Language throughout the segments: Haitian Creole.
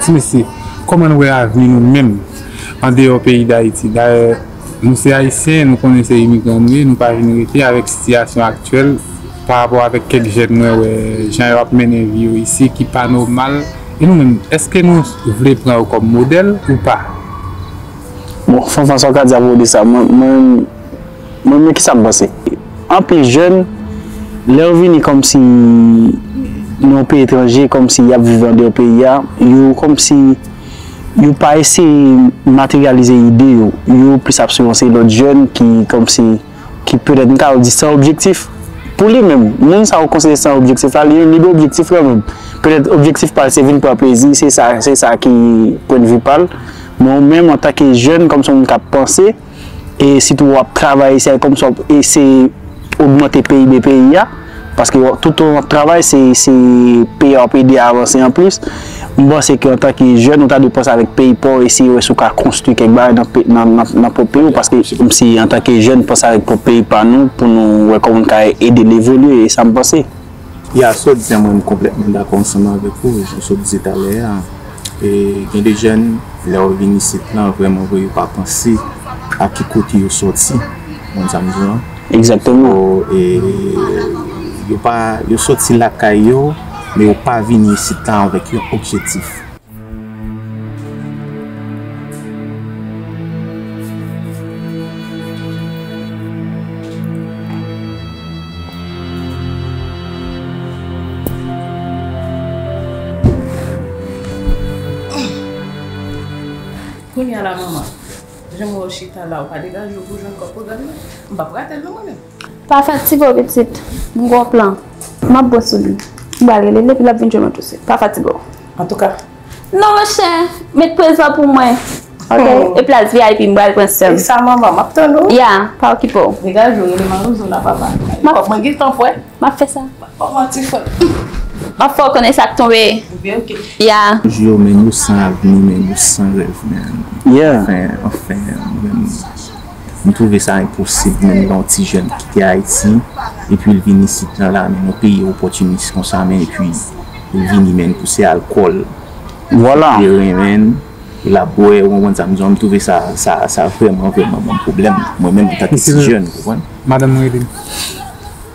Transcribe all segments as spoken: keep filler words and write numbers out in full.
Ti mesye, kòman nou wè avni nou menm andeyò peyi Dayiti? Dayè, nou se Ayisyen, nou konnen se imigran nou ye, nou pa vin rete avèk sitiyasyon aktyèl pa rapò avèk kèk jèn mwen wè jan yo ap mennen vi yo isi ki pa nòmal. E nou menm, èske nou vle pran yo kòm modèl ou pa? Bon, Fanfan, sa w ka di apwopo de sa? Mwen, mwen, mwen, mwen, kisa m panse? Anpil jèn, lè yo vini kòmsi nan yon peyi etranje, kòmsi y ap viv andeyò peyi a, yo kòmsi yo pa eseye materyalize ide yo. Yo plis ap swiv yon seri lòt jèn ki kòmsi, ki petèt, m ka di, san objektif. Pou li menm, moun sa yo konsidere san objektif la, li menm, li gen objektif kanmenm. Petèt, objektif pa l se vin pran plezi, se sa, se sa ki pwennvi pa l. Men ou menm, antanke jèn, kòmsi yon moun k ap panse, e sitou w ap travay, se kòmsi w ap eseye ogmante P I B peyi a, paske w- tout w ap travay, se, se peyi a w ap ede a avanse anplis. M panse ke antanke jèn, ou ta dwe panse avèk peyi pa w, eseye wè si w ka konstwi kèk bagay nan, pe- nan, nan, nan pwòp peyi w, paske m si antanke jèn, panse avèk pwòp peyi pa nou, pou nou wè kòman n ka ede l evolye, e sa m panse. Ya, sa w di a, mwen, m konplètman dakò ansanm avèk ou, jan sa w di talè a. E gen de jèn, lè yo vin isit lan, vrèman vre, yo pa panse a ki kote yo sòti. Ou konprann sa m di w lan? Egzakteman. So, e, yo pa, yo sòti lakay yo, men yo pa vini isit lan avèk yon objektif. Kounye a la, manman, jan m wè w chita la, ou pa degaje w pou jwenn kòb pwogram nan? M p ap rate l non, mwen menm. Pa fatige w, pitit. M gon plan. M ap bon sou li. M pral rele l, epi l ap vin jwenn ou touswit. Pa fatige w. Antouka. Non, monchè. Met prezan pou mwen. Ok? E plas V I P, m pral pran sè m. E sa, manman, m ap tann ou. Ya, pa okipe w. Degaje w, rele mawozo la, papa. Kòb mwen gentan prè. M ap fè sa. Kòman ti frè? M ap fè w konnen sa k tonbe. Ebyen, ok. Ya. Jou yo, men, nou san avni, men, nou san rèv, men. Yeah. Anfen, anfen, men, m twouve sa enposib, men, lè yon ti jèn kite Ayiti, epi l vin isit lan la, men, yon peyi opòtinis konsa, men, epi l vini, men, pou se alkòl. Vwala. Li renmen, l ap bwè, ou konprann sa m di w, m twouve sa, sa, sa vrèman, vrèman ban m pwoblèm. Mwen menm, antanke ti jèn, ou konprann? Madanm mwen rele m.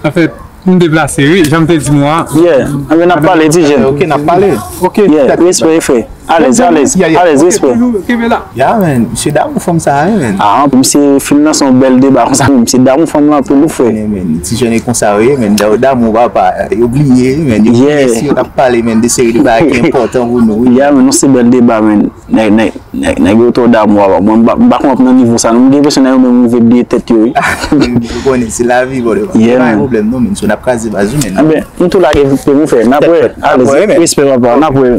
Anfèt, m deplase, wi, jan m te di nou an. Yeah, anben n ap pale, ti jèn. Ok, n ap pale. Ok. Yeah, respè, frè. Alèz, alèz, alèz, respè. Kenbe la. Ya, men, misye damou fanm sa a, wi, men. Ah, misye fin lanse yon bèl deba konsa, misye damou fanm lan anpil, wi, frè. Men, men, ti jèn e konsa yo ye, men, da- damou papa, yo bliye, men, yo bliye si yo t ap pale, men, de seri de bagay ki enpòtan pou nou, wi. Yeah, men, non, se bèl deba, men. Nèg, nèg, nèg, nèg yo twò damou, papa. Mwen, m pa, m pa konn ap nan nivo sa, non. M gen enpresyon nèg yo menm rive bliye tèt yo, wi. Ou konnen, se lavi, brother. Yeah, Pa gen man. Pwoblèm, non, men, si w ap kraze baz ou, men. Anben, nou tou lage pou nou fè. N ap wè. Alèz, Ap wè, men. Respè, papa. N ap wè.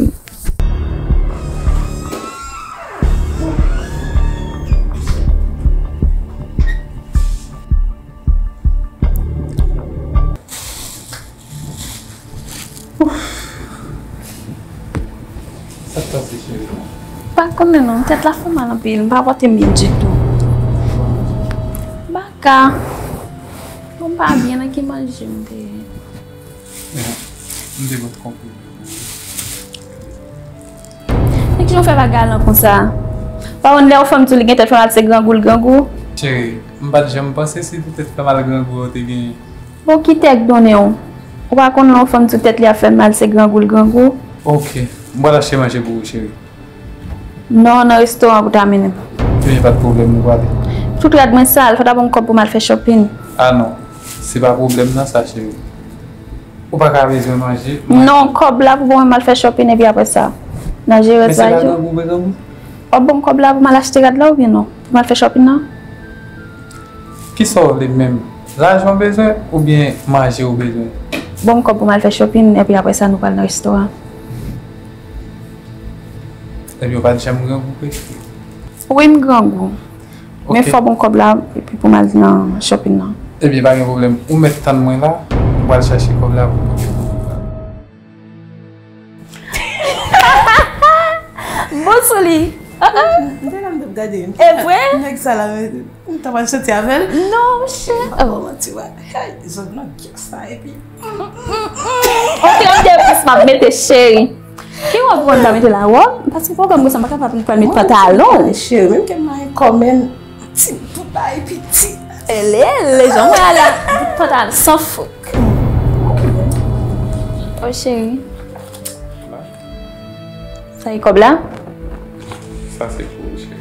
Sa k pase, cheri? Pa konnen non, tèt la fè mal anpil, m pa pote m byen ditou. Baka. Bon, m pa byen nan ki manje m te. M te pot konprann. Nèg jan w fè pa galan konsa. Pa konn lè yon fanm di w li gen tèt fè mal se grangou l grangou. Cheri, m pa t janm panse se tèt fè mal grangou ou te genyen. Bon, ki tèk donnen w? Ou pa konn lè yon fanm di w tèt li ap fè mal se grangou l grangou? Ok, m pral achte manje pou ou, cheri. Non, nan restoran pou ta mennen m. Ebyen, pa t pwoblèm, nou prale. Tout rad mwen sal, fò ta ban m kòb pou m al fè shopping. Ah non, se pa pwoblèm nan sa, cheri. Ou pa ka bezwen manje. Non, kòb la pou ban mwen m al fè shopping epi apre sa. N a jere Men se bagay pa yo. Grangou, men Grangou. W ap ban m kòb la pou m al achte rad la oubyen non? Pou m al fè shopping nan? Kisa w vle menm? Lajan w bezwen oubyen manje w bezwen? Ban m kòb pou m al fè shopping epi apre sa nou pral nan restoran. Ebyen, ou pa t janm grangou vre? Wi, m grangou. Men Ok. Fò w ban m kòb la epi pou m al nan shopping nan. Ebyen, pa gen pwoblèm. Ou mèt tann mwen la, m pral chache kòb la pou pote pou ou. Bon sou li. M te la m t ap gade. E vre? Nèg sa la, m ta pral soti avè l. Non, chè. Oh, manti, wè. Hey, zòn nan gangsta, epi. On trannde plis m ap mete cheri. Ki wòb ou konn pa mete la? Wòb? Paske pwogram konsa, m pa kapab pral met pantalon. Cheri, menm ke m la kòmèn, ti bout bagay piti. Ele, le jan mwen ale a bout pantalon, san fouk. Oh, cheri. Sa e kòb la? Sa se pou ou, cheri.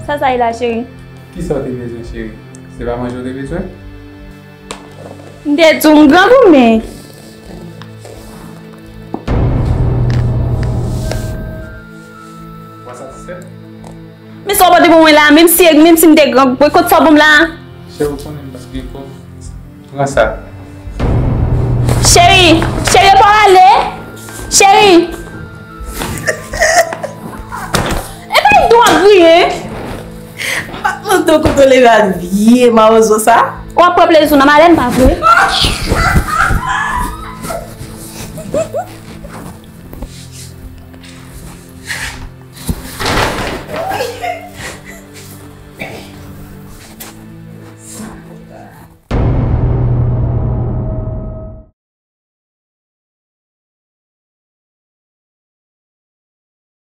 Sa, sa e la, cheri? Kisa w te bezwen, cheri? Se pa manje w te bezwen? M te di w m grangoumen. Ou pa satisfè? Men sa w pote pou mwen la, menm si, menm si m te grangoumen, kot sa w ban m la? Cheri, ou konnen m pa gen kòb. Pran sa. Cheri, cheri, pa ale. Cheri. E pa di w ap griyen. M pa t mande w kote w leve ak vye mawozo sa. W ap pran plezi w nan malè m, pa vre?